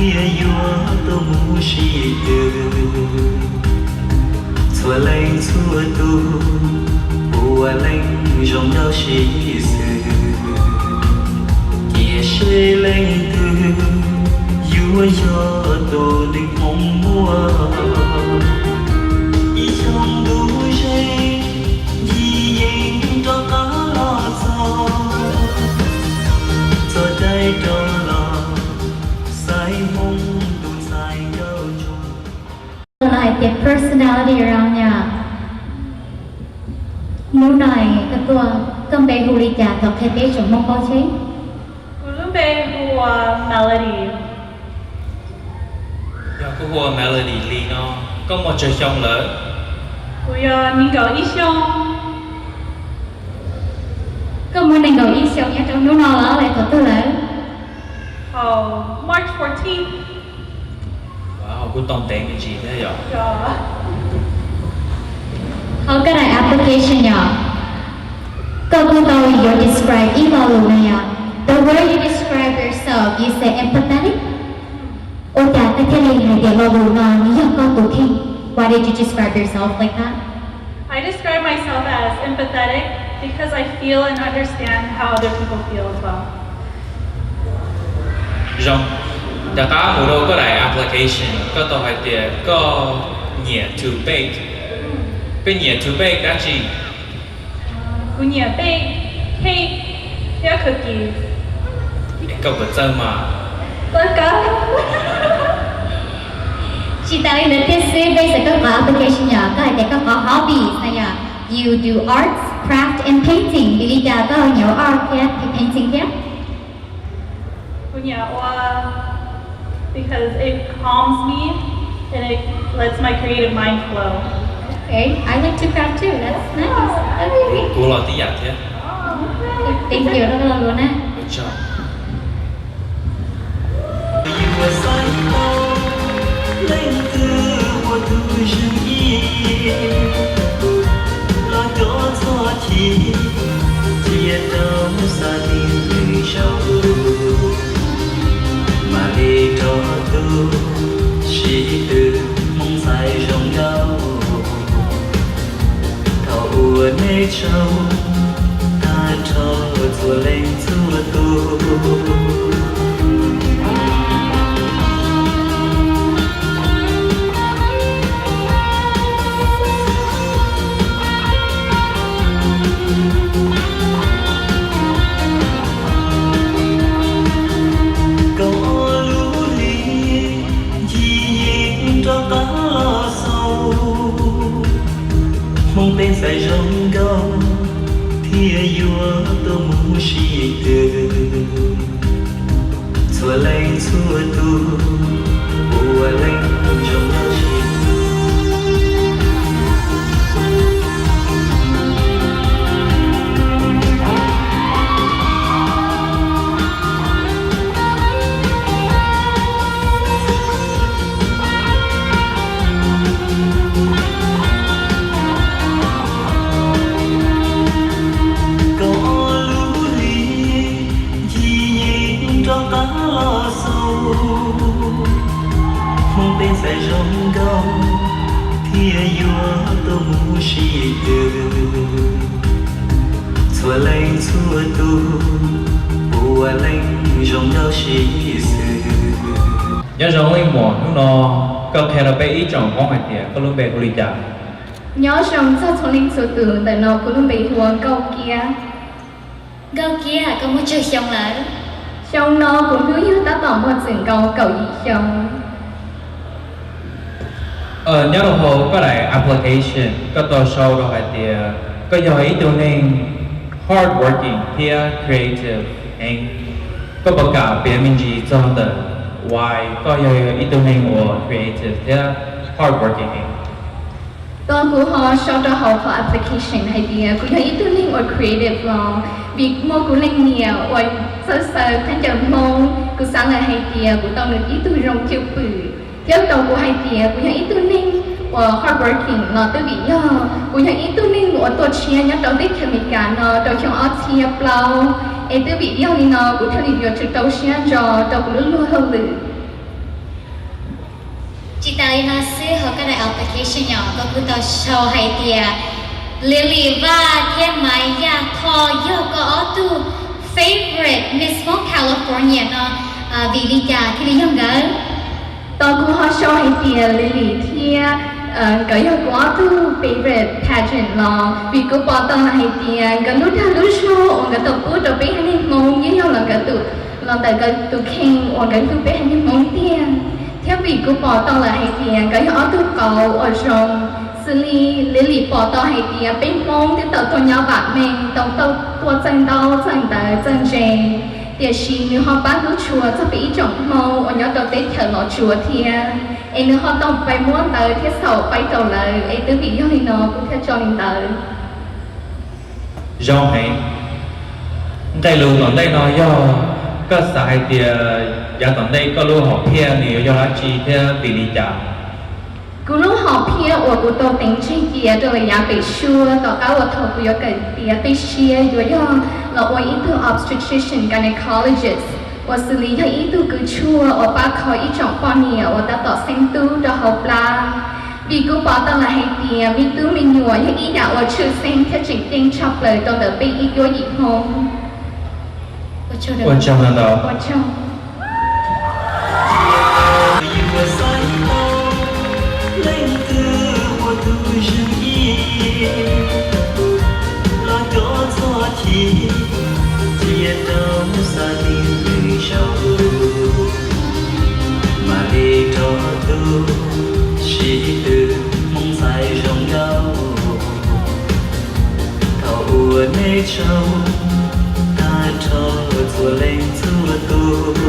thiaj yuav tuaj mus sib tw. Txhua leej txhua tus, puav leej zoo nkauj sib xws. Cia seb leej twg yuav yog tus neeg hmoov muaj. Ib xyoo ntuj ze, Ncig Yeeb rov qab los txog, txog caij rov los, Xaiv Hmoob tus ntxhais nkauj ntsuag. Los hais tias personality around yom. Hnub no koj tuaj, koj npe hu li cas kom qhia peb tsoom Hmoob paub thiab? Kuv lub npe hu ua Melody. Yog koj hu ua Melody li no, koj muaj tsawg xyoo lawm? Kuv yog nees nkaum ib xyoo. Koj muaj nees nkaum ib xyoo nyob rau hnub no los thaum twg lawm? Thaum March fourteen. Wow, kuj tau ntev me ntsis thiab yom. Hauv koj daim application yom, koj kuj tau yuav describe ib lo lus no yom. The word you describe yourself, you say empathetic. Ua cas koj thiaj li hais tias lo lus no nws yog koj tus kheej? Why did you describe yourself like that? I describe myself as empathetic because I feel and understand how other people feel as well. Zoo, rov qab mus rau koj daim application, koj tau hais tias koj nyiam to bake. Koj nyiam to bake dab tsi? Kuv nyiam bake cake thiab cookies. Es koj puas txawj mas? Txawj kawg. Tsis tas li ntawd thiab xwb, based koj qhov application yom, koj hais tias koj qhov hobbies no yom, you do arts, craft and painting. Vim li cas koj nyiam ua art thiab painting thiab? Kuv nyiam ua because it calms me and it lets my creative mind flow. Okay, I like to craft too. That's nice. Kuv los tib yam thiab. Thank you, lo lus na. Good job. Yuav xaiv tau leej twg ua tus zeeg ib, los cov txhob chim, cia rau xav ti lwm zaus, mam li rov tuaj sib tw, Hmoob ntxhais zoo nkauj. Thaum uas nej tsaug tag nrho txhua leej txhua tus, koj lub hli ncig yeej rov qab los xaus. Hmoob peb ntxhais zoo nkauj thiaj yuav tuaj mus sib tw. Txhua leej txhua tus, puav leej zoo nkauj sib tw. Koj lub hli ncig yeej rov qab los xaus. Hmoob peb ntxhais zoo nkauj thiaj yuav tuaj mus sib tw. Txhua leej txhua tus, puav leej zoo nkauj sib xws. Nyob zoo ib muam, hnub no koj qhia rau peb ib tsoom Hmoob hais tias koj lub npe hu li cas? Nyob zoo txog txhua leej txhua tus, ntawm no kuv lub npe hu ua Nkauj Kiab. Nkauj Kiab, koj muaj tsawg xyoo lawm? Xyoo no kuv hnub yog tab tom muaj txwm nkaus kaum yim xyoo. Nyob rau hauv koj daim application koj tau sau rau hais tias koj yog ib tug neeg hard working thiab creative heev. Koj puas kam piav me ntsis txog ntawm why koj yog ib tug neeg uas creative thiab hard working heev? Tau kuv ho sau rau hauv qhov application hais tias kuv yog ib tug neeg uas creative los vim muaj kuv leej niam uas txawj xaws khaub ncaws Hmoob, kuv xav lawm hais tias kuv tau nws ib tug zoo cwj pwm. Thiab tau kuv hais tias kuv yog ib tug neeg uas hard working los twb vim yog kuv yog ib tug neeg uas tuaj tshiab nyob rau teb chaws Amelikas no rau xyoo ob txhiab plaub, es twb vim yog li no kuv thiaj li yuav tsum rau siab ntso rau kuv lub luag hauj lwm. Tsis tas li no xwb, hauv koj daim application no koj kuj tau sau hais tias Lily Vaj thiab Maiv Yaj Thoj yog koj ob tug favorite Miss Hmoob California no, vim li cas thiaj li yog nkawd? Tau kuv ho sau hais tias Lily thiab nkawd yog kuv ob tug favorite pageant los vim kuv pom tau lawm hais tias nkawd lub dag lub zog uas nkawd tau pub rau peb haiv neeg Hmoob yeej yog los nkawd tus, los ntawm nkawd tus kheej uas nkawd hlub peb haiv neeg Hmoob tiag. Thiab vim kuv pom tau lawm hais tias nkawd yog ob tug qauv uas zoo, xws li Lily pom tau hais tias peb Hmoob twb tau tuaj nyob vam meej, tau tuaj txawj ntaub txawj ntawv txawj ntse, tiam sis nws ho pab hlub tshua txog peb ib tsoom Hmoob uas nyob rau teb chaws Los Tsuas thiab, es nws ho tau pais muab ntawv thiab xaum pab rau lawv, es twb vim yog li no kuv thiaj tso li ntawd. Zoo heev. Nqe lus tom ntej no yog koj xav hais tias yav tom ntej koj lub hom phiaj nws yuav yog dab tsi thiab vim li cas? Kuv lub hom phiaj uas kuv tau teev tseg cia rau lawm yav pem suab tom qab uas thaum kuv yuav kawm tiav qib siab yuav yog los ua ib tug obstetrician gynecologist, uas xws li yog ib tug kws tshuaj uas pab kho ib tsoom poj niam uas tab tom xeeb tub rau hauv plab. Vim kuv pom tau lawm hais tias me tub me nyuam yog ib yam uas tshwj xeeb thiab tseem ceeb tshaj plaws rau ntawm peb ib cuab yim Hmoob. Ua tsaug ntau. Leej twg ua tus zeeg ib los cov txoj chim cia rau xa ti lwm zaus. Mam li rov tuaj sib tw Hmoob ntxhais zoo nkauj, thaum uas nej tsaug tag nrho txhua leej txhua tus.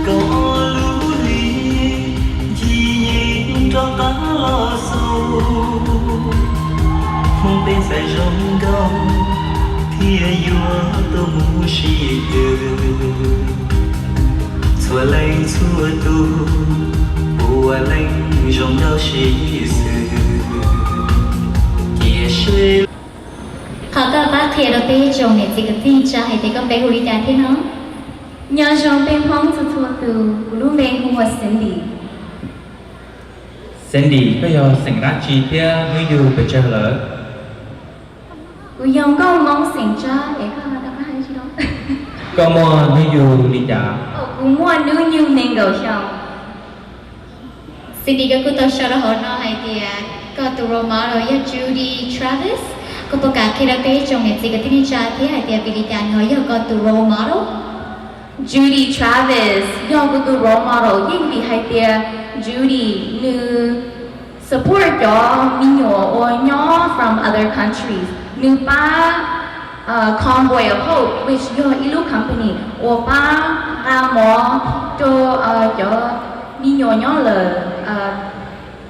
Koj lub hli ncig yeej rov qab los xaus, Hmoob peb ntxhais zoo nkauj thiaj yuav tau mus sib tw. Txhua leej txhua tus puav leej zoo nkauj sib xws, cia seb. Qhov koj pab qhia rau peb tsoom niam txiv kwv tij neej tsa hais tias koj npe hu li cas thiab no? Nyob zoo peb Hmoob txhua txhua tus, kuv lub npe hu ua Cindy. Cindy, koj yog xeem dab tsi thiab hnub yug pes tsawg lawm? Kuv yog nkauj Hmoob xeem Tsab es koj, koj muaj hnub yug li cas? Kuv muaj hnub yug nees nkaum xyoo. Cindy, koj kuj tau sau rau hauv no hais tias koj tus role model yog Judy Travis. Koj puas kam qhia rau peb tsoom niam txiv kwv tij neej tsa thiab hais tias vim li cas nws ho yog koj tus role model? Judy Travis yog kuv tus role model yeej vim hais tias Judy nws support cov me nyuam uas nyob from other countries. Nws pab Convoy of Hope, which yog ib lub company uas pab nqa mov rau cov me nyuam nyob lawm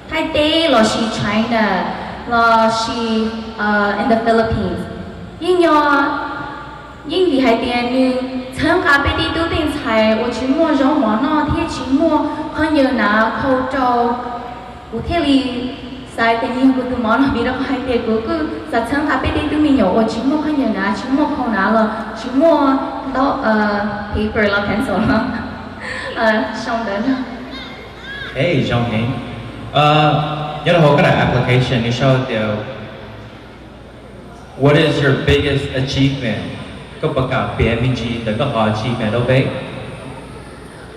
Thaib teb los sis China los sis in the Philippines. Yeej yog, yeej vim hais tias nws txhawb nqa peb tej tub tej ntxhais uas tsis muaj zaub mov noj thiab tsis muaj khaub ncaws hnav khau rau. Kuv thiaj li xav tias nws yog kuv tus mov no vim rau qhov hais tias kuv kuj xav txhawb nqa peb tej tub me nyuam uas tsis muaj khaub ncaws hnav, tsis muaj khau hnav los tsis muaj ntaub paper los pencil no. Sau ntawv no. Hey, zoo heev. Nyob rau hauv koj daim application nws sau tias, what is your biggest achievement? Koj puas kam piav me ntsis ntawm koj qhov achievement rau peb?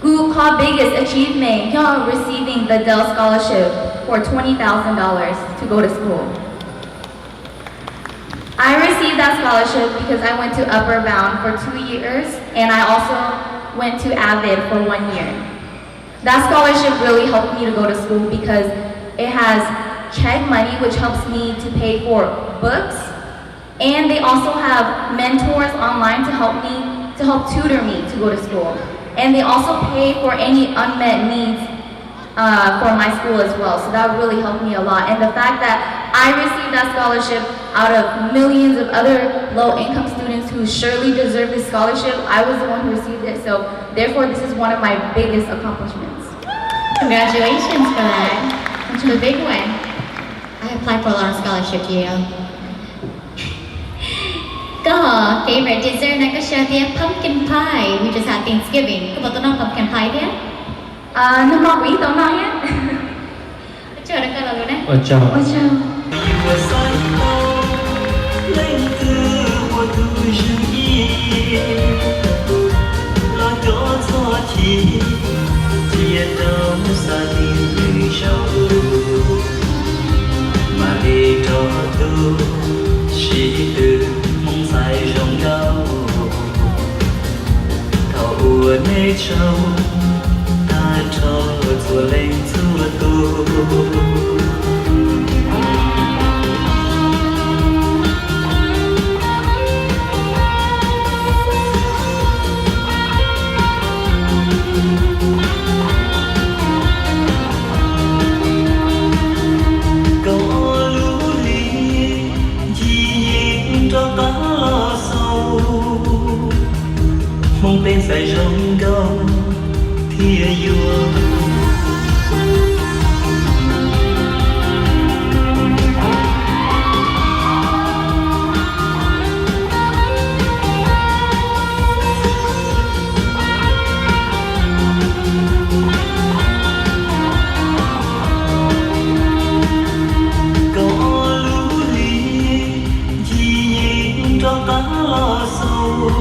Kuv qhov biggest achievement yog receiving the Dell Scholarship for twenty thousand dollars to go to school. I received that scholarship because I went to Upward Bound for two years and I also went to Avid for one year. That scholarship really helped me to go to school because it has check money, which helps me to pay for books. And they also have mentors online to help me, to help tutor me to go to school. And they also pay for any unmet needs uh, for my school as well. So that really helped me a lot. And the fact that I received that scholarship out of millions of other low income students who surely deserve this scholarship, I was the one who received it. So therefore, this is one of my biggest accomplishments. Congratulations for that. That's a big one. I applied for a lot of scholarships, Yale. Koj favorite dessert na koj sau tias pumpkin pie, we just had Thanksgiving. Koj puas tau noj pumpkin pie thiab? Nag hmo kuv yeej tau noj thiab. Ua tsaug rau koj los lus na. Ua tsaug. Ua tsaug. Leej twg ua tus zeeg ib, los cov txhob chim, cia rau xav tib lwm zaus, mam li rov tuaj sib tw, Hmoob ntxhais zoo nkauj. Thaum uas nej tsaug tag nrho txhua leej txhua tus, kaum ob lub hli ncig yeej rov qab los xaus, Hmoob peb ntxhais zoo nkauj thiaj yuav. Kaum ob lub hli ncig yeej rov qab los xaus,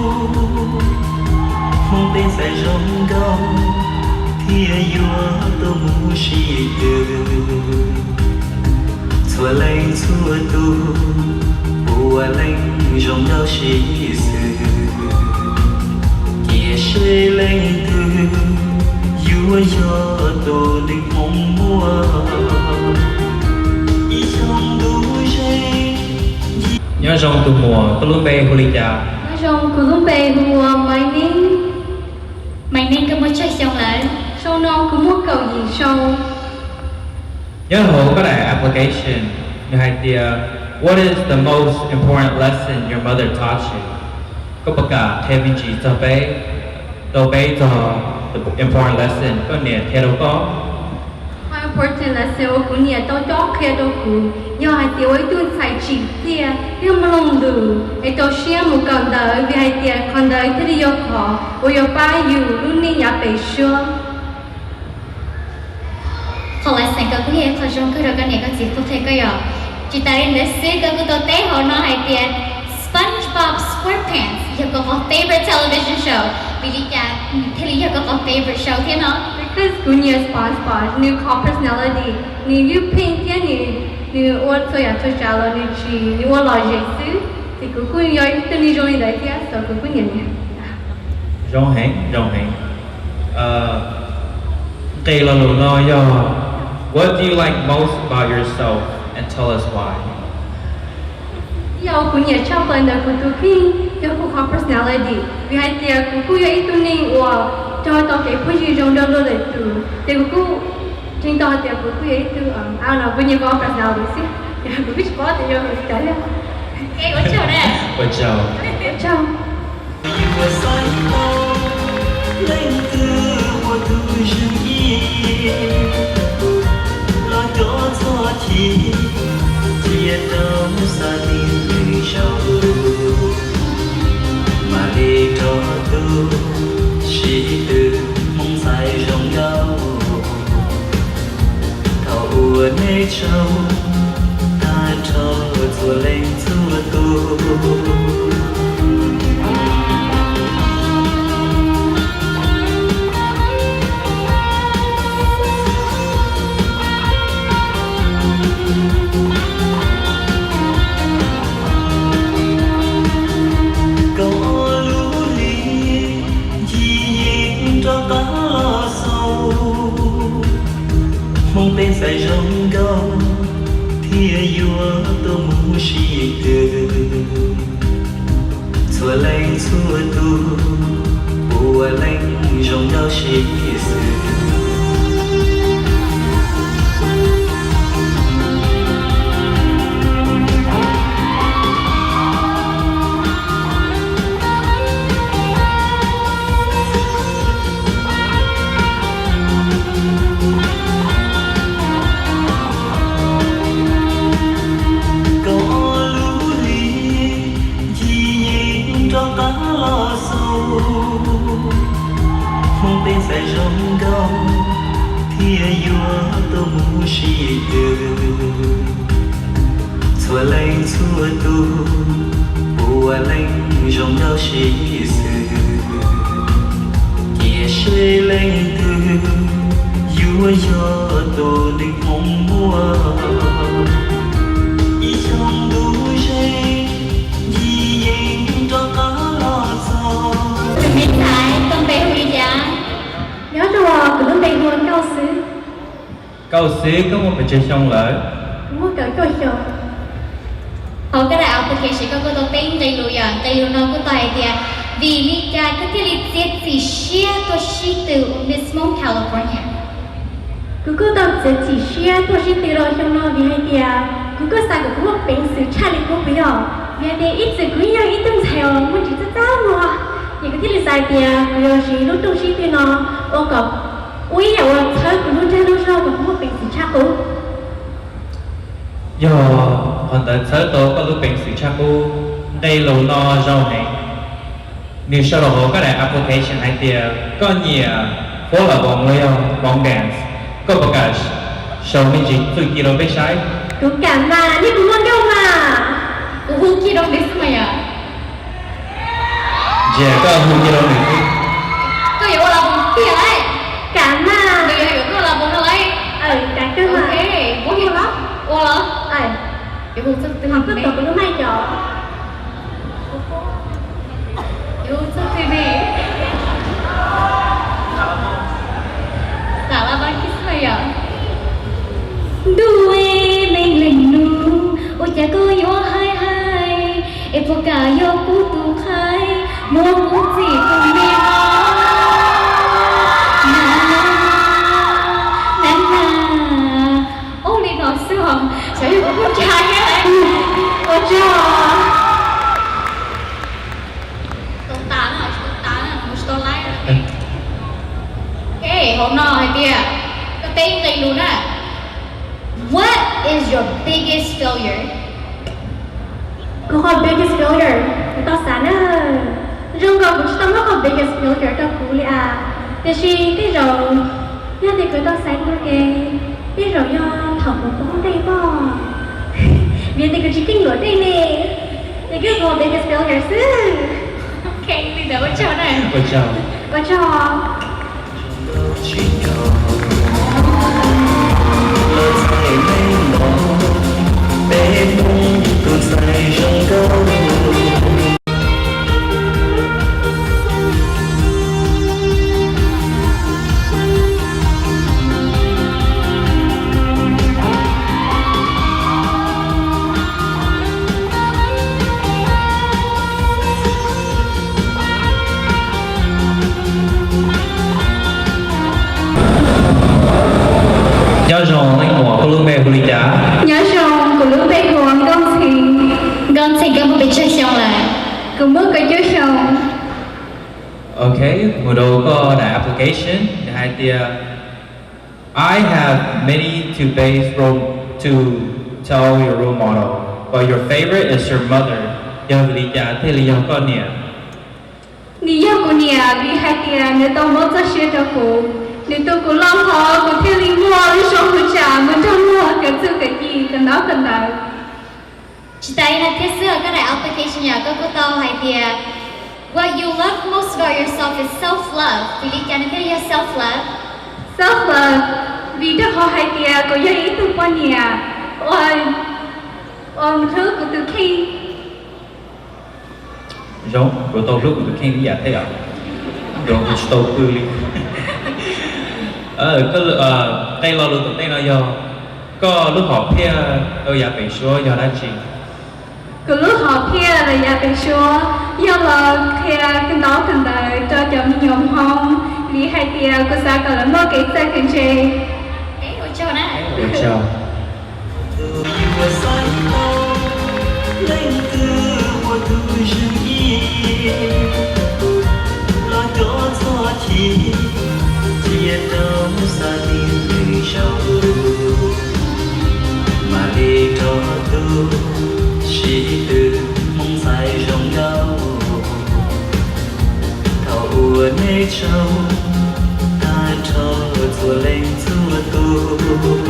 Hmoob peb ntxhais zoo nkauj thiaj yuav tuaj mus sib tw. Txhua leej txhua tus, puav leej zoo nkauj sib xws, cia seb leej twg yuav yog tus neeg Hmoob muaj ib xyoos ntu zeej. Nyob zoo tus muam, koj lub npe hu li cas? Nyob zoo, kuv lub npe hu ua Maiv Neeb. Maiv Neeb, koj muaj tsawg xyoo lawm? Xyoo no kuv muaj kaum yim xyoo. Nyob hauv koj daim application nws hais tias, what is the most important lesson your mother taught you? Koj puas kam qhia me ntsis txog peb, rau peb txog the important lesson koj niam qhia rau koj? Most important lesson uas kuv niam tau cob qhia rau kuv yog hais tias ua ib tug ntxhais tsim txiaj thiab mloog lus es rau siab mus kawm ntawv, vim hais tias qhov ntawd thiaj li yog qhov uas yuav pab yus lub neej yav pem suab. Qhov lesson koj kuj yog ib qho zoo kawg rau koj niam koj txiv qhia koj yom. Tsis tas li ntawd xwb, koj kuj tau teb hauv no hais tias SpongeBob SquarePants yog koj qhov favorite television show, vim li cas thiaj li yog koj qhov favorite show thiab no? Because kuv nyiam SpongeBob, nws qhov personality, nws ywj pheej thiab nws, nws ua txhua yam txhua tsav los nws tsis, nws ua lom zem xwb, ces kuv kuj yog ib tug neeg zoo li ntawd thiab, so kuv kuj nyiam nws. Zoo heev, zoo heev. Nqe lo lus no yog, what do you like most about yourself and tell us why? Ib yam uas kuv nyiam tshaj plaws ntawm kuv tus kheej yog kuv qhov personality, vim hais tias kuv kuj yog ib tug neeg uas raug tau kev phooj ywg zoo nrog luag lwm tus, ces kuv kuj ntseeg tau hais tias kuv kuj yog ib tug, I don't know, kuv nyiam kuv qhov personality xwb, kuv kuj tsis paub tias yog li cas thiab. Ua tsaug. Ua tsaug. Yuav xav tau leej twg ua tus zeeg ib, los cov txhob chim, cia rau xav tib lwm zaus, mam li rov tuaj sib tw, Hmoob ntxhais zoo nkauj. Thaum uas nej tsaug tag nrho txhua leej txhua tus, kaum ob lub hli ncig yeej rov qab los xaus, Hmoob peb ntxhais zoo nkauj thiaj yuav tuaj mus sib tw. Txhua leej txhua tus, puav leej zoo nkauj sib xws. tuaj mus sib tw, txhua leej txhua tus puav leej zoo nkauj sib xws, cia seb leej twg yuav yog tus neeg hmoov muaj. Ib xyoo ntu ze, ncig yees rov qab los txog. Tus me ntxhais, koj npe hu li cas? Nyob zoo, kuv lub npe hu ua Nkauj xwb. Nkauj xwb, koj muaj pes tsawg xyoo lawm? Kuv muaj kaum cuaj xyoo. Hauv koj daim application koj kuj tau teb nqe lus yom, nqe lus no kuj tau hais tias vim li cas koj thiaj li txiav txim siab tuaj sib tw ua Miss Hmoob California? Kuv kuj tau txiav txim siab tuaj sib tw rau xyoo no vim hais tias kuv kuj xav kom kuv muaj peev xwm tshaj li qub puas yog? Vim hais tias ib txwm kuv yog ib tug ntxhais uas muaj ntsis txaj txaj muag, ces kuv thiaj li xav hais tias kuv yuav siv lub rooj sib tw no ua kom ua ib yam uas txhawb kuv lub ntsej lub zog kom kuv muaj peev xwm tshaj qub. Yog qhov ntawd txhawb tau koj lub peev xwm tshaj qub. Nqe lus no zoo heev. Nws sau los hauv koj daim application hais tias koj nyiam Huab Los Boos los yog Hmoob dance. Koj puas kam sau me ntsis txuj ci rau peb saib? Kuv kam mas, nej puas muaj nkauj mas? Kuv hu kiag rau nws xwb mas yom. Ntsia koj hu kiag rau nws xwb. Koj yuav ua Los Boos tiag lauj? Kam mas. Nws yuav yuav koj Los Boos no lauj? Kam kawg mas. Ua los? Yuav hu txog twg me? Yuav hu txog twg me? Xam laj bab kis mas yom. Ntuj, me leej nus, ua cas koj yuav hais hais, es puas kam yog kuv tus qhaib, muab kuv txim tus me no? Na, na, na. Ub, li no xwb os, xyov yog kuv kuj ntshai thiab. Ua tsaug. Tau tas na, tsis tau tas na, mus tsis tau laib na. Ok, hauv no hais tias, koj teb nqe lus na. What is your biggest failure? Kuv qhov biggest failure, kuv tau xav na. Zoo nkaus kuv tsis tau muab qhov biggest failure rau kuv li as. Tiam sis tej zaum yog tias kuv tau xav dua ces tej zaum yog thaum kuv poob dej pob. Vim tias kuv tsis keej luam dej ne. Ces kuv qhov biggest failure xwb. Ok, li ntawd ua tsaug na. Ua tsaug. Ua tsaug. Nyob zoo leej muam, koj lub npe hu li cas? Nyob zoo, kuv lub npe hu ua Nkauj Ntxhi. Nkauj Ntxhi, koj muaj pes tsawg xyoo lawm? Kuv muaj kaum cuaj xyoo. Ok, mus rau koj daim application, nws hais tias, I have many to base role to tell your role model, but your favorite is your mother. Yog vim li cas thiaj li yog koj niam? Nws yog kuv niam vim hais tias nws tau muab txoj sia rau kuv. Nws tu kuv loj hlob, kuv thiaj li muaj lub zoo hwv tsam mus nrog luag kawm txuj kawm ci kawm ntaub kawm ntawv. Tsis tas li no thiab xwb, koj daim application yom, koj kuj tau hais tias, what you love most about yourself is self love. Vim li cas nws thiaj yog self love? Self love, vim rau qhov hais tias kuv yog ib tug poj niam uas, uas hlub kuv tus kheej. Zoo, kuv tau hlub kuv tus kheej ib yam thiab os. Zoo, kuv tsis tau pw li. Nqe lo lus tom ntej no yog, koj lub hom phiaj rau yav pem suab yog dab tsi? Kuv lub hom phiaj rau yav pem suab yog los qhia kawm ntaub kawm ntawv rau cov me nyuam Hmoob, vim hais tias kuv xav kom lawv muaj kev txawj kev ntse. Ua tsaug. Leej twg ua tus zeeg yig los cov txoj chim, cia rau xav li lwm zaus, mam li rov tuaj sib tw Hmoob ntxhais zoo nkauj. Thaum uas nej tsaug tag nrho txhua leej txhua tus,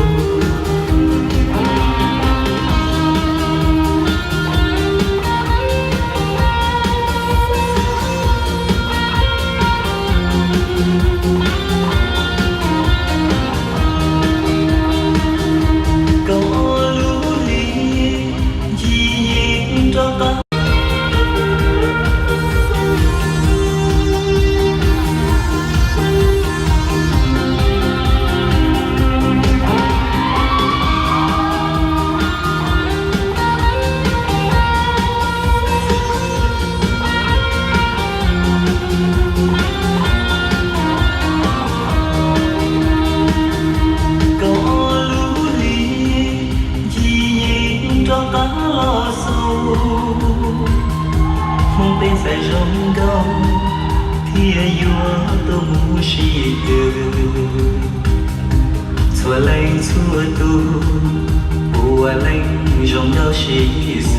zoo nkauj thiaj yuav tau mus sib tw. Txhua leej txhua tus, puav leej zoo nkauj sib xws.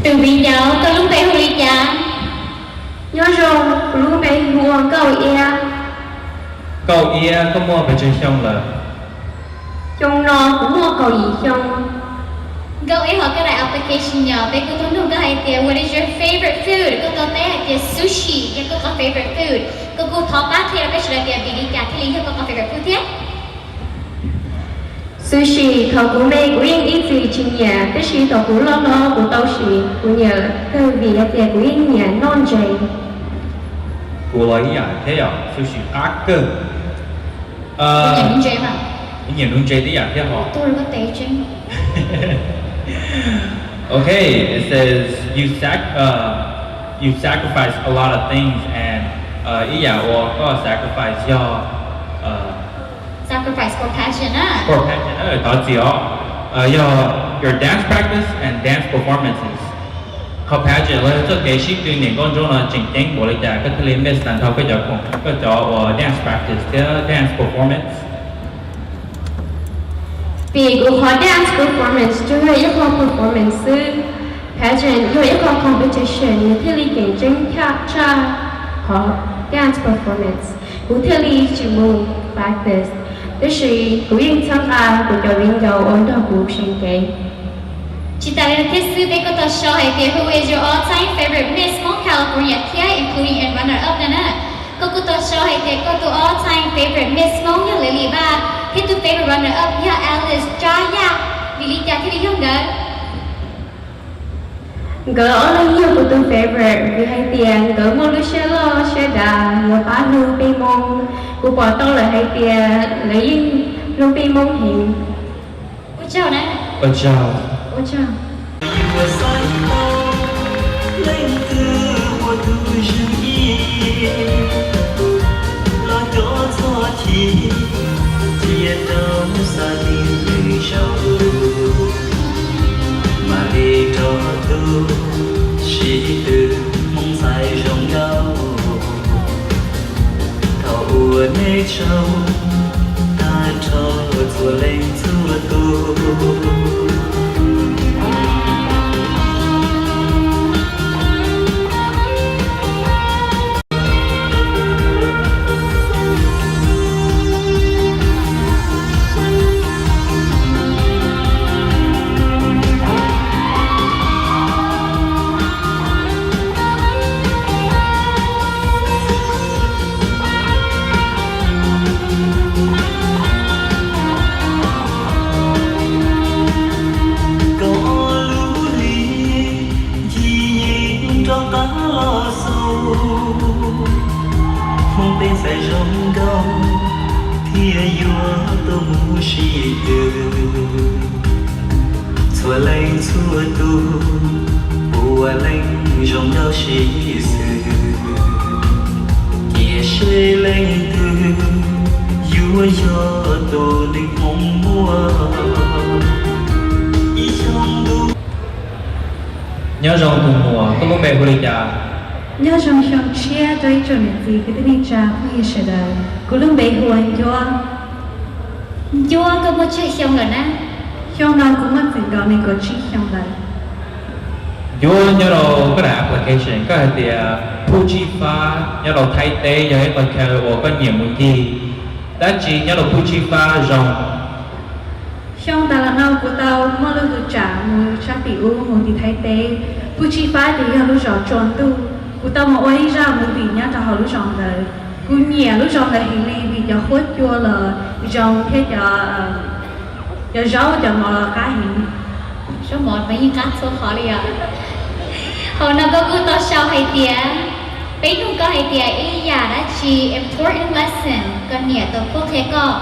Tus viv ncaus, koj lub npe hu li cas? Nyob zoo, kuv lub npe hu ua Nkauj Iab. Nkauj Iab, koj muaj pes tsawg xyoo lawm? Xyoo no kuv muaj kaum yim xyoo. Nkauj Iab, ho koj daim application no peb kuj tuaj nug koj hais tias what is your favorite food? Koj tau teb hais tias sushi yog koj qhov favorite food. Koj kuj thov pab qhia rau peb sawv daws tias vim li cas thiaj li yog koj qhov favorite food thiab? Sushi, thaum kuv me kuv yeej ib txwm tsis nyiam, tab sis thaum kuv loj no kuv tau siv, kuv nyiam kawg vim hais tias kuv yeej nyiam noj ntses. Kuv los ib yam thiab yom, sushi qab kawg. Nyiam nuv ntses mas. Nyiam nuv ntses tib yam thiab hos. Okay, it says you sac uh, you sacrifice a lot of things and uh, ib yam uas koj sacrifice yog uh, sacrifice for pageant na. For pageant, thov txim os. Uh, yog your dance practice and dance performances. Qhov pageant los yog txoj kev sib tw niam nkauj ntsuab no tseem ceeb npaum li cas koj thiaj li miss tag nrho koj cov khoom, koj cov uas dance practice thiab dance performance? Vim kuv qhov dance performance tsuas yog ib qho performance xwb, pageant yog ib qho competition nws thiaj li ceev tseeb thaj tsam qhov dance performance. Kuv thiaj li tsis mus practice, tab sis kuv yeej txhawb nqa kuv cov viv ncaus uas nrog kuv seev kev. Tsis tas li no thiab xwb, peb kuj tau sau hais tias who is your all time favorite Miss Hmoob California thiab including and runner up na na. Koj kuj tau sau hais tias koj tus all time favorite Miss Hmoob yog Lily Vaj thiab tus favorite runner up yog Alice Tsab Yaj. Vim li cas thiaj li yog nkawd? Nkawd ob leeg yog kuv tus favorite vim hais tias nkawd muaj lub siab loj siab dav yuav pab hlub peb Hmoob. Kuv pom tau lawm hais tias lawv yeej hlub peb Hmoob heev. Ua tsaug na. Ua tsaug. Ua tsaug. Yuav xaiv tau leej twg ua tus zeeg ib, los cov txhob chim, cia rau xav li lwm zaus, mam li rov tuaj sib tw Hmoob ntxhais zoo nkauj. Thaum uas nej tsaug tag nrho txhua leej txhua tus. Kaum ob lub hli ncig yeej rov qab los xaus, Hmoob peb ntxhais zoo nkauj thiaj yuav tuaj mus sib tw. Txhua leej txhua tus, puav leej zoo nkauj sib xws, cia seb leej twg yuav yog tus neeg Hmoob muaj ib xyoos ntuj. Nyob zoo tus muam, koj lub npe hu li cas? Nyob zoo xyoo tshiab rau ib tsoom niam txiv kwv tij neej tsa phooj ywg sawv daws, kuv lub npe hu ua Ncuab. Ncuab, koj muaj tsawg xyoo lawm na? Xyoo no kuv muaj txwm nkaus nees nkaum tsib xyoo lawm. Ncuab, nyob rau koj daim application koj hais tias Phub Tsib Fab nyob rau Thaib teb yog ib qho chaw uas koj nyiam mus ncig, dab tsi nyob rau Phub Tsib Fab zoo? Xyoo tas los no kuv tau muaj lub tuam tsev mus sab tim ub mus tim Thaib teb. Phub Tsib Fab ces yog lub zos tsua ntuj, kuv tau mus ua ib zaj movie nyob rau hauv lub zos ntawd. Kuv nyiam lub zos ntawd heev li vim cov huab cua los zoo thiab cov, cov zaub cov mov los qab heev. Zaub mov mas yeej qab txhua qhov li os. Hauv no koj kuj tau sau hais tias, peb nug koj hais tias ib yam dab tsi important lesson koj niam tau qhuab qhia koj.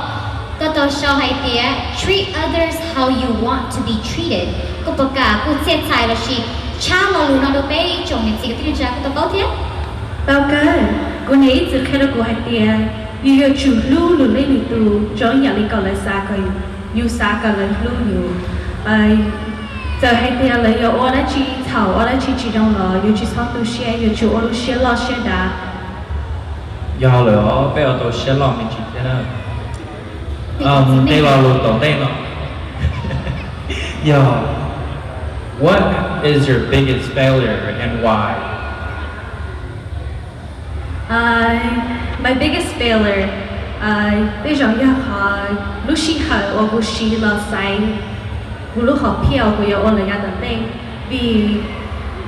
Koj tau sau hais tias treat others how you want to be treated. Koj puas kam kuj txiaj txhais lossis tshaj lo lus no rau peb ib tsoom niam txiv kwv tij neej tsa kuj tau paub thiab? Tau kawg, kuv niam ib txwm qhia rau kuv hais tias yus yuav tsum hlub lwm leej lwm tus zoo ib yam li kom lawv xav kom yus xav kom lawv hlub yus. Txawm hais tias lawv yuav ua dab tsi txhaum, ua dab tsi tsis zoo los yus tsis txhob tu siab, yuav tsum ua lub siab loj siab dav. Yog lawm os, peb ua tau siab loj me ntsis thiab na. Tej lo lus tom ntej no yog, what is your biggest failure and why? My biggest failure, tej zaum yog qhov lub sij hawm uas kuv siv los xaiv kuv lub hom phiaj uas kuv yuav ua lawm yav tom ntej. Vim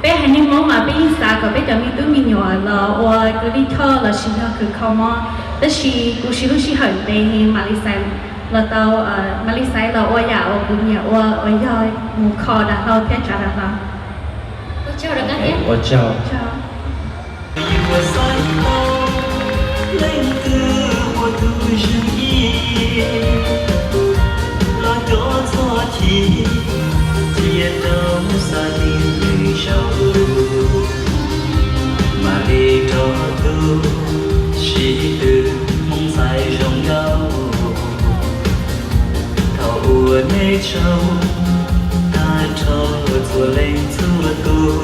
peb haiv neeg Hmoob mas peb yeej xav kom peb cov me tub me nyuam los ua kws lij choj lossis yog kws kho mob, tab sis kuv siv lub sij hawm ntev heev mam li xaiv los tau, mam li xaiv los ua yam uas kuv nyiam ua uas yog mus kho dav hlau thiab tsav dav hlau. Ua tsaug. Yuav xaiv tau leej twg ua tus zeeg ib, los cov txoj chim cia rau xav li lwm zaus, mam li rov tus sib tw Hmoob ntxhais zoo nkauj. Thaum uas nej tsaug tag nrho txhua leej txhua tus.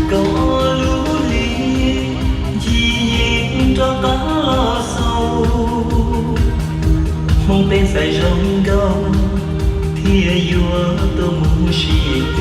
Koj lub hli ncig yees rov qab los xaus, Hmoob peb ntxhais zoo nkauj thiaj yuav tuaj mus sib tw.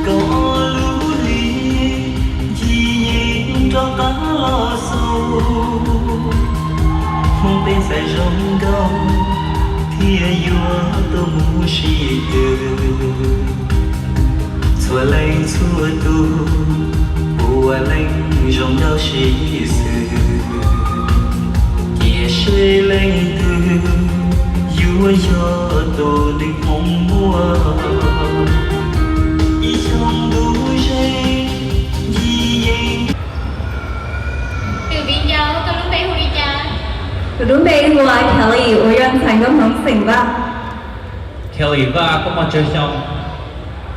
Koj lub hli ncig yees rov qab los xaus, Hmoob peb ntxhais zoo nkauj thiaj yuav tuaj mus sib tw. Txhua leej txhua tus, puav leej zoo nkauj sib xws, cia seb leej twg yuav yog tus neeg Hmoob muaj. Ib xyoo ntuj zeeg ncig yees. Tus viv ncaus, koj lub npe hu li cas? Kuv lub npe hu ua Kelly uas yog ntxhais nkauj Hmoob xeem Vaj. Kelly Vaj, koj muaj tsawg xyoo?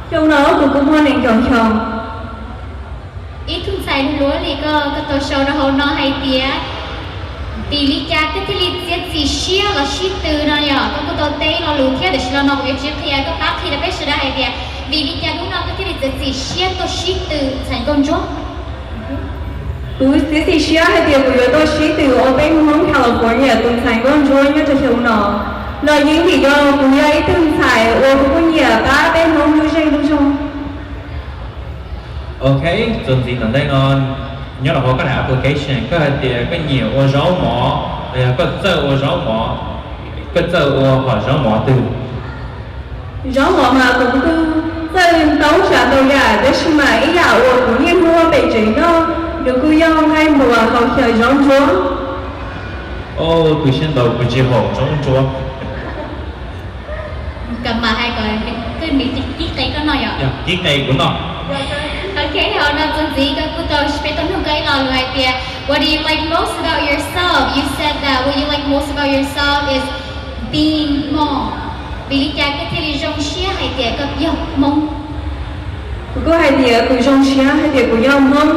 Xyoo no kuv kuj muaj nees nkaum xyoo. Ib tug ntxhais luag li koj, koj tau sau rau hauv no hais tias vim li cas koj thiaj li txiav txim siab los sib tw no yom? Koj kuj tau teb lo lus thiab, tam sim no kuv yuav tsis qhia, koj pab qhia rau peb sawv daws hais tias vim li cas hnub no koj thiaj li txiav txim siab tuaj sib tw ntxhais nkauj ntsuab? Kuv txiav txim siab hais tias kuv yuav tuaj sib tw ua peb Hmoob California tus ntxhais nkauj ntsuab nyob rau xyoo no los yeej vim yog kuv yog ib tug ntxhais uas kuv kuj nyiam pab peb Hmoob lub zeej lub zog. Ok, txuas ntxiv tom ntej no, nyob rau hauv koj daim application koj hais tias koj nyiam ua zaub mov los yog koj txawj ua zaub mov, koj txawj ua hom zaub mov twg? Zaub mov mas kuv kuj txawj ntau tsav ntau yam, tab sis mas ib yam uas kuv niaj hnub ua pem tsev noj nws kuj yog nqaij npuas hau xyaw zaub ntsuab. Tus siab ntau kuv tsis haum zaub ntsuab. Kam mas hais kom koj nws kib qe koj noj yom? Kib qe kuv noj. Ok, hauv no txuas ntxiv koj kuj tau, peb tau nug koj ib lo lus hais tias, what do you like most about yourself? You said that what you like most about yourself is being Hmong. Vim li cas koj thiaj li zoo siab hais tias koj yog Hmoob? Kuv kuj hais tias kuv zoo siab hais tias kuv yog Hmoob,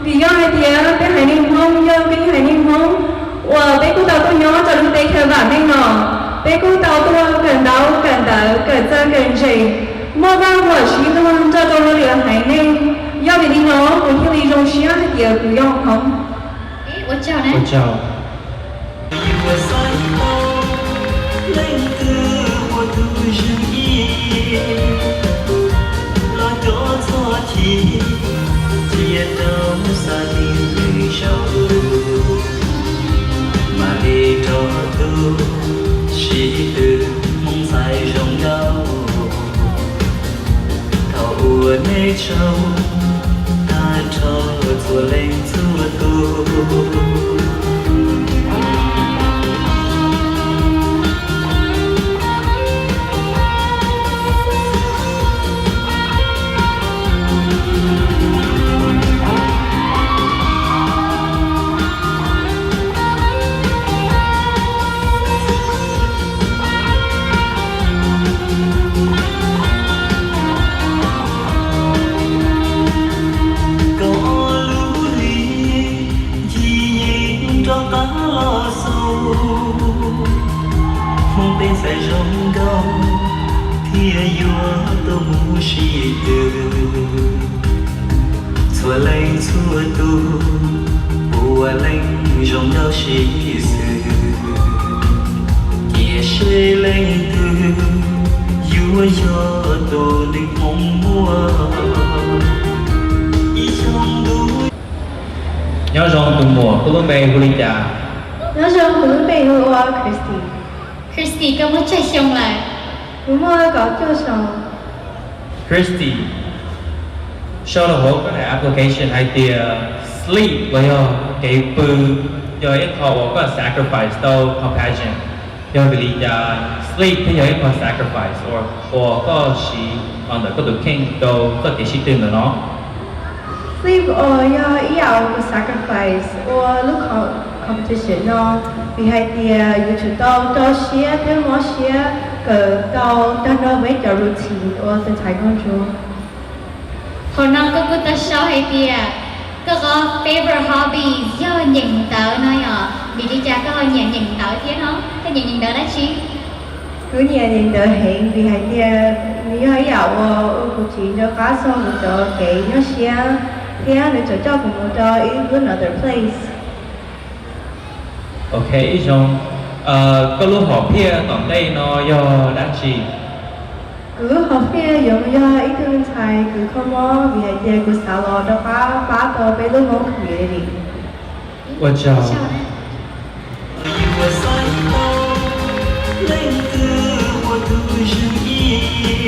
vim yog hais tias peb haiv neeg Hmoob yog peb haiv neeg Hmoob uas peb kuj tau tuaj nyob rau lub teb chaws vam meej no, peb kuj tau tuaj kawm ntaub kawm ntawv kawm txawj kawm ntse, muaj vaj huam sib luag nrog rau luag li haiv neeg. Yog vim li no kuv thiaj li zoo siab hais tias kuv yog Hmoob. Ua tsaug. Yuav xaiv tau leej twg ua tus zeeg ib, los cov txoj chim cia rau xav li lwm zaus, mam li rov tus sib tw Hmoob ntxhais zoo nkauj. Thaum uas nej tsaug tag nrho txhua leej txhua tus. Txhua leej txhua tus, puav leej zoo nkauj sib xws, cia seb leej twg yuav yog tus neeg Hmoob muaj ib xyoos ntuj. Nyob zoo tus muam, koj lub npe hu li cas? Nyob zoo, kuv lub npe hu ua Christy. Christy, koj muaj tsawg xyoo lawm? Kuv muaj kaum cuaj xyoo. Christy, sau rau hauv koj daim application hais tias sleep los yog kev pw yog ib qho uas koj sacrifice tau compassion. Yog vim li cas sleep thiaj yog ib qho sacrifice uas, uas koj siv los ntawm koj tus kheej rau txoj kev sib tw ntawm no? Sleep uas yog ib yam uas kuv sacrifice ua lub co-, competition no, vim hais tias yuav tsum tau rau siab thiab mob siab kawm tau tag nrho peb cov routine ua tus ntxhais nkauj ntsuab. Qhov no koj kuj tau sau hais tias koj qhov favorite hobby yog nyeem ntawv no yom, vim li cas koj ho nyiam nyeem ntawv thiab no? Koj nyiam nyeem ntawv dab tsi? Kuv nyiam nyeem ntawv heev vim hais tias nws yog ib yam uas ua kuv txiv rov qab txog kuv cov kev nyuaj siab thiab nws tseem coj kuv mus rau ib lub another place. Ok, ib zoo. Koj lub hom phiaj tom ntej no yog dab tsi? Kuv lub hom phiaj yuav mus yog ib tug ntxhais kws kho mob vim hais tias kuv xav los rov qab pab tau peb lub Hmoob community. Ua tsaug. Leej twg ua tus zeeg ib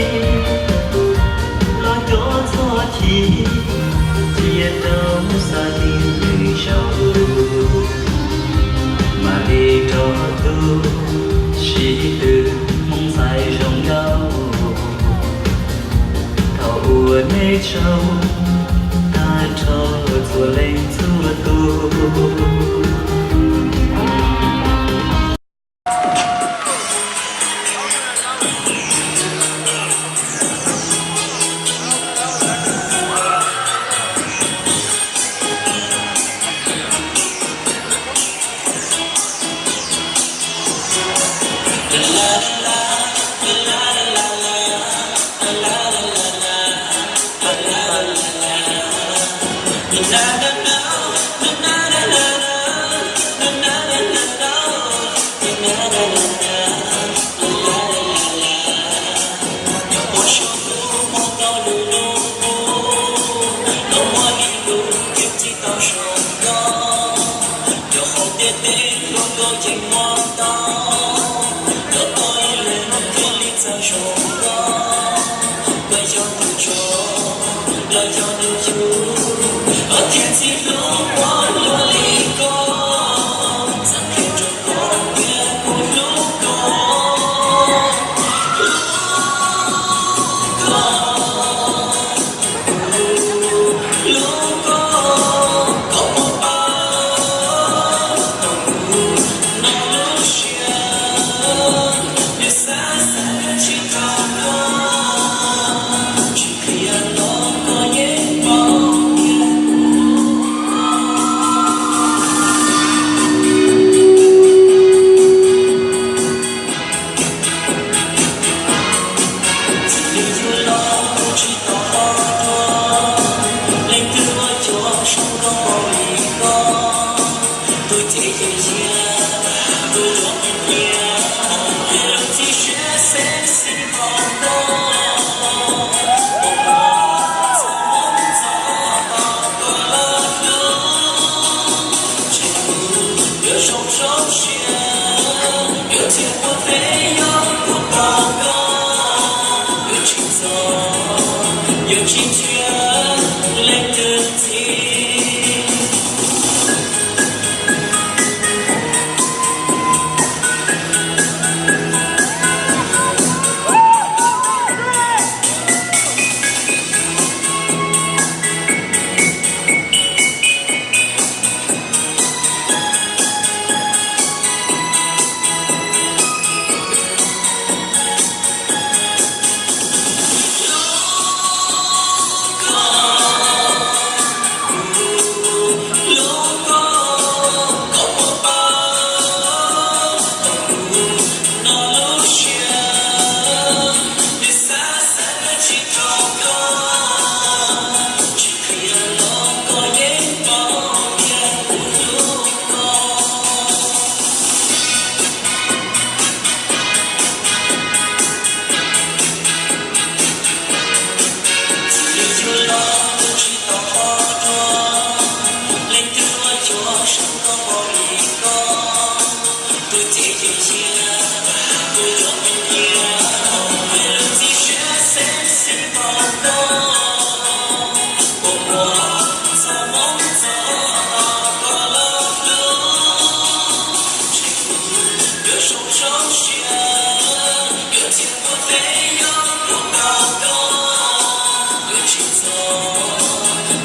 los cov txhob chim, cia tau xav li lwm zaus, mam li rov tuaj sib tw Hmoob ntxhais zoo nkauj. Thaum uas nej tsaug tag nrho txhua leej txhua tus.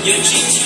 Yog tsis